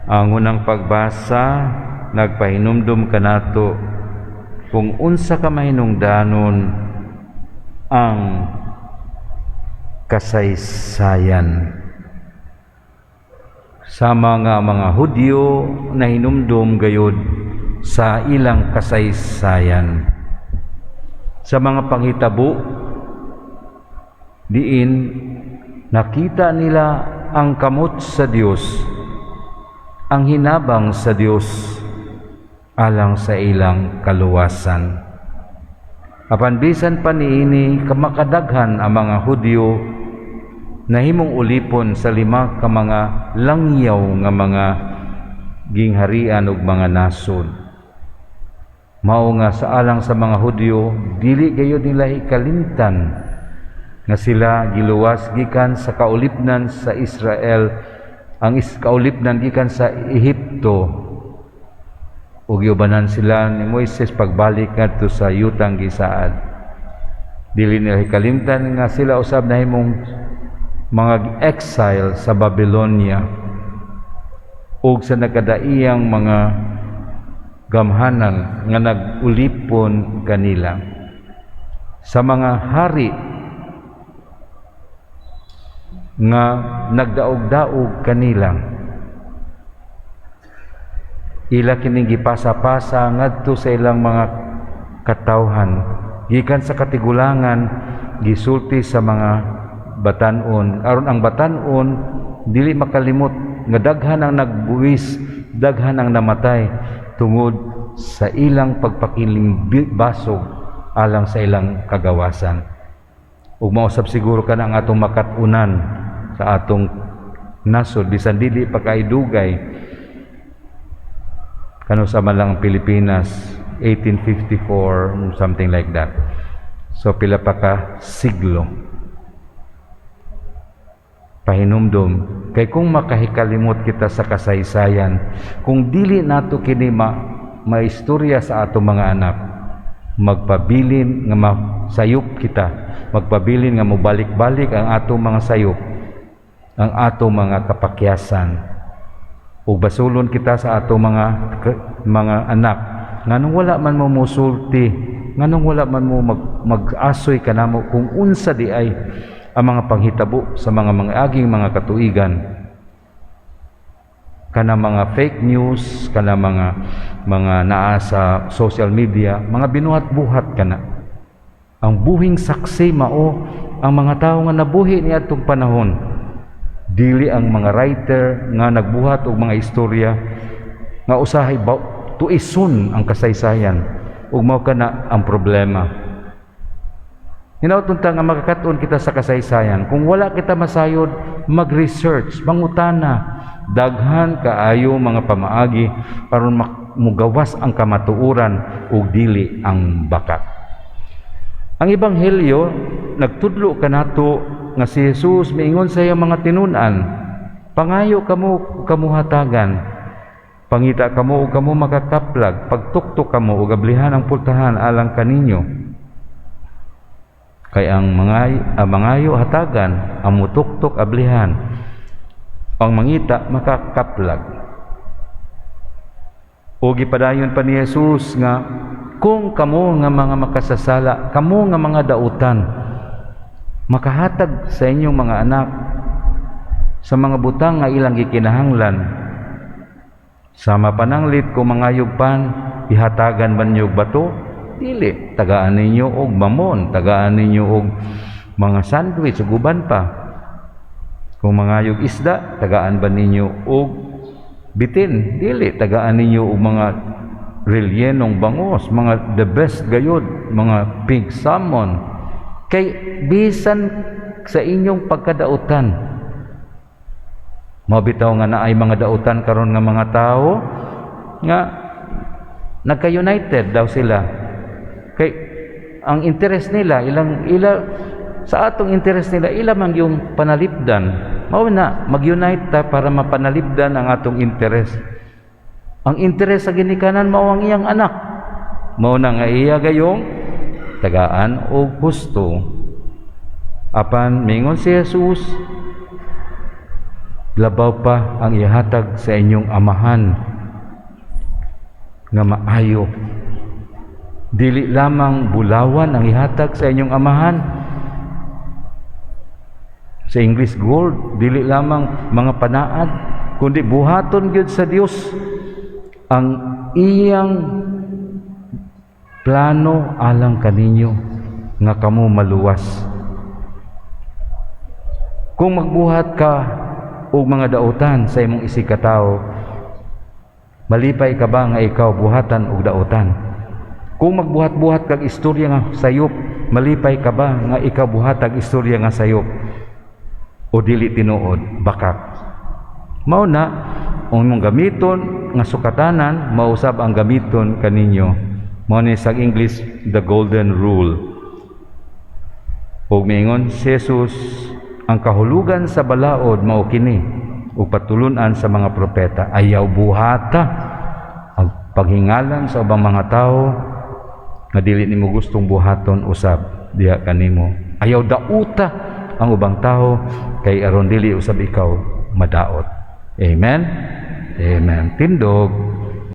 Ang unang pagbasa nagpahinumdum kanato kung unsa ka mahinungdanon ang kasaysayan. Sa mga Hudyo, nahinumdum gayud sa ilang kasaysayan. Sa mga panghitabo diin nakita nila ang kamot sa Dios, ang hinabang sa Dios alang sa ilang kaluwasan. Apan bisan pa niini, kamakadaghan ang mga Hudyo nahimong ulipon sa lima ka mga langyaw nga mga gingharian ug mga nasod. Mao nga sa alang sa mga Hudyo, dili gayud nila hikalimtan nga sila giluwas gikan sa kaulipnan sa Israel, ang kaulipnan gikan sa Ehipto, ug giubanan sila ni Moises pagbalik ngadto sa yutang gisaad. Dili nila hikalimtan nga sila usab nahimong mga exile sa Babylonia ug sa nagkadaiyang mga gamhanan nga nag-ulipon kanila, sa mga hari nga nagdaog-daog kanila. Ila kining gipasa-pasa ngadto sa ilang mga katawhan gikan sa katigulangan, gisulti sa mga batan-on, aron ang batan-on dili makalimot nga daghan ang nagbuwis, daghan ang namatay tungod sa ilang pagpakiling basog alang sa ilang kagawasan. Ug mausab siguro kana ang atong makat-unan sa atong nasod, bisan dili pa kaidugay, kano man lang ang Pilipinas, 1854, something like that. So pila pa ka siglo. Pahinumdum kay kung makahikalimot kita sa kasaysayan, kung dili nato kini maistorya sa atong mga anak, magpabilin nga masayop kita, magpabilin nga mobalik-balik ang atong mga sayop, ang atong mga kapakyasan, ug basulon kita sa atong mga anak, nganong wala man mo musulti, nganong wala man mo mag-asoy kanamo kung unsa di ay ang mga panghitabo sa mga aging mga katuigan. Kana mga fake news, kana mga naa sa social media, mga binuhat-buhat kana. Ang buhing saksi mao ang mga tawo nga nabuhi niadtong panahon, dili ang mga writer nga nagbuhat og mga istorya nga usahay ba, tuison ang kasaysayan, ug mao kana ang problema. Hinaot unta nga makakaton kita sa kasaysayan. Kung wala kita masayod, mag-research, mangutana. Daghan kaayo mga pamaagi aron mugawas ang kamatuoran ug dili ang bakak. Ang Ebanghelyo nagtudlo kanato nga si Jesus miingon sa iyang mga tinun-an, "Pangayo kamo, kamo hatagan. Pangita kamo ug kamo makakaplag, pagtuktok kamo ug ablihan ang pultahan alang kaninyo." Kay ang mangayo hatagan, ang mutuktok ablihan, ang mangita makakaplag. O gipadayon pa ni Jesus nga kung kamo nga mga makasasala, kamo nga mga dautan, makahatag sa inyong mga anak sa mga butang nga ilang gikinahanglan, sama pananglit kung mangayog pan, ihatagan man ninyo og bato? Dili, tagaan ninyo og mamon, tagaan ninyo og mga sandwich ug uban pa. Kung mangayog isda, tagaan ba ninyo og bitin? Dili, tagaan ninyo og mga relyenong bangos, mga the best gayod, mga pink salmon. Kay bisan sa inyong pagkadautan, mao bitaw nga naay mga dautan karon nga mga tao nga nagka-united daw sila. Kay ang interest nila, ilang ila sa atong interest nila, ila man yung panalipdan. Mao na mag-unite ta para mapanalipdan ang atong interest. Ang interest sa ginikanan mao ang iyang anak. Mao na nga iya gayong tagaan og husto. Apan mingon si Jesus, Labaw pa ang ihatag sa inyong Amahan nga maayo. Dili lamang bulawan ang ihatag sa inyong Amahan. Sa English, gold, dili lamang mga panaad, kundi buhaton gyud sa Dios ang iyang plano alang kaninyo nga kamo maluwas. Kung magbuhat ka og mga dautan sa imong isigkatawo, malipay ka ba nga ikaw buhatan og dautan? Kung magbuhat-buhat kag istorya nga sayop, malipay ka ba nga ikaw buhatag istorya nga sayop? O dili tinuod, bakak? Mao na, ang imong gamiton nga sukatanan, mausab ang gamiton kaninyo. Mao ni sa English, the golden rule. Ug miingon si Jesus, ang kahulugan sa balaod mao kini ug patulun-an sa mga propeta: ayaw buhata ang paghingalan sa ubang mga tawo nga dili nimo gustong buhaton usab diha kanimo. Ayaw dauta ang ubang tawo kay aron dili usab ikaw madaot. Amen. Amen. Tindog.